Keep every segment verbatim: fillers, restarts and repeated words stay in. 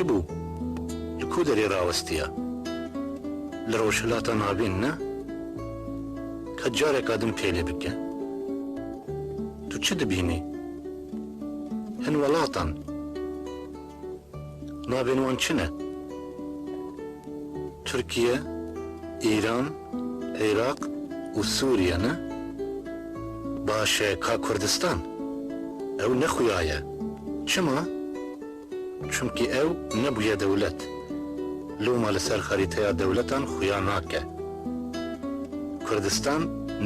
Çi bû? Li ku derê rawestiya? Li Rojhilata Navîn ne? Ka careka din pêlê bike. Tu çi dibînî? Hin welatan. Navên wan çi ne? Tirkiye, Îran, Iraq û Sûriye ne? Baş e, ka Kurdistan? Ew ne xuya ye. Çima? Çimkî ew nebûye dewlet. Loma li ser xerîteya dewletan xuya nake. Kurdistan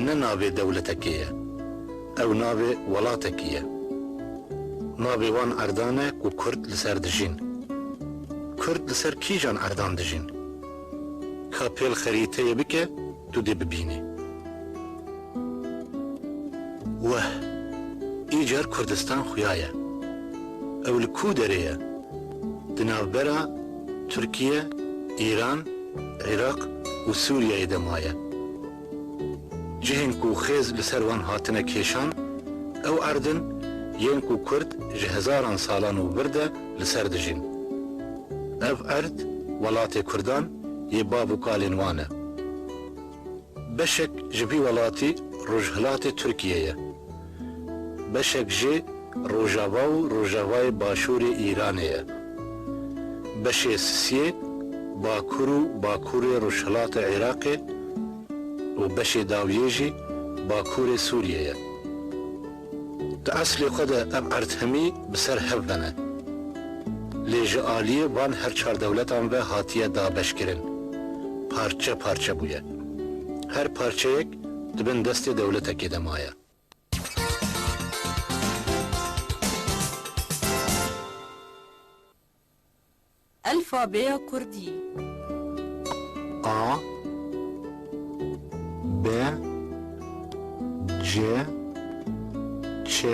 ne navê dewletekê ye. Ew navê welatekî ye. Navê wan erdan e ku Kurd li ser dijîn. Kurd li ser kîjan erdan dijîn? Ka pêl xerîteyê bike, tu dê bibînî. Weh, îcar Kurdistan xuya ye. Ew li ku derê ye? Di navbera Tirkiye, Îran, Iraq û Sûriyeyê de maye. Cihên ku xêz li ser wan hatine kêşan, ew erd in yên ku Kurd ji hezaran salan û vir de li ser dijîn. Ev erd welatê Kurdan yê bav û kalên wan e. Beşek ji vî welatî rojhilatê Tirkiyê ye. Beşek jî rojava û rojavayê başûrê Îranê ye. Beşê sisiyê bakur û bakurê rojhilatê Iraqê û beşê dawiyê jî bakurê Sûriyê ye. Di eslê xwe de ev erd hemî bi ser hev ve ne. Lê ji aliyê van her çar dewletan ve hatiye dabeşkirin. Parçe parçe bûye. Her parçeyek di bin destê dewletekê de maye. Alfabeya Kurdî. A, B, C, Ç,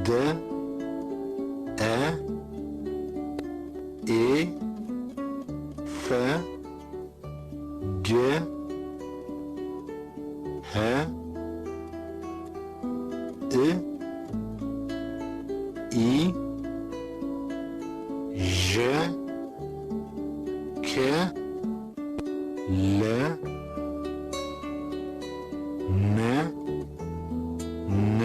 D, E, Ê, F, G, H, I, I, J, K, L, M, N,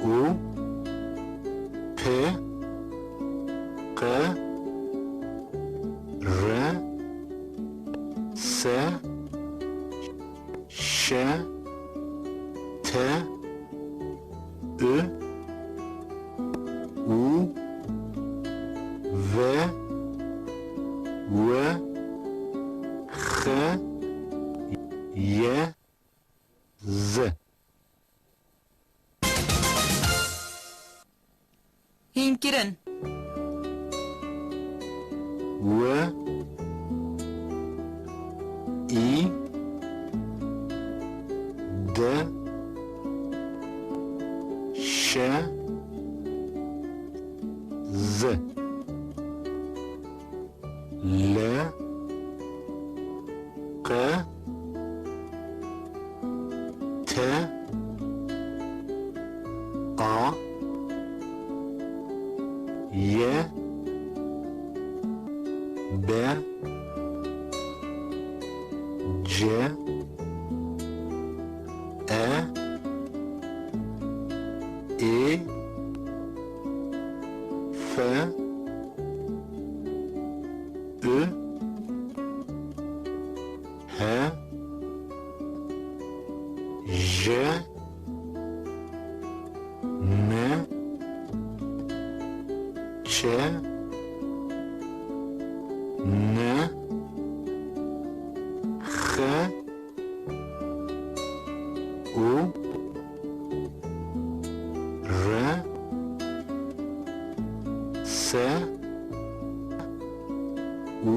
Û, P, Q, R, S, Ş, T, Ü, U, V, W, X, Y, Z. Hînkirin. W, î, D, Ş, Z. L, Q, T, A, Y, B, C, E, Ê, F, Ü, H, J, M, Ç, N, X, Û, R, S, Û,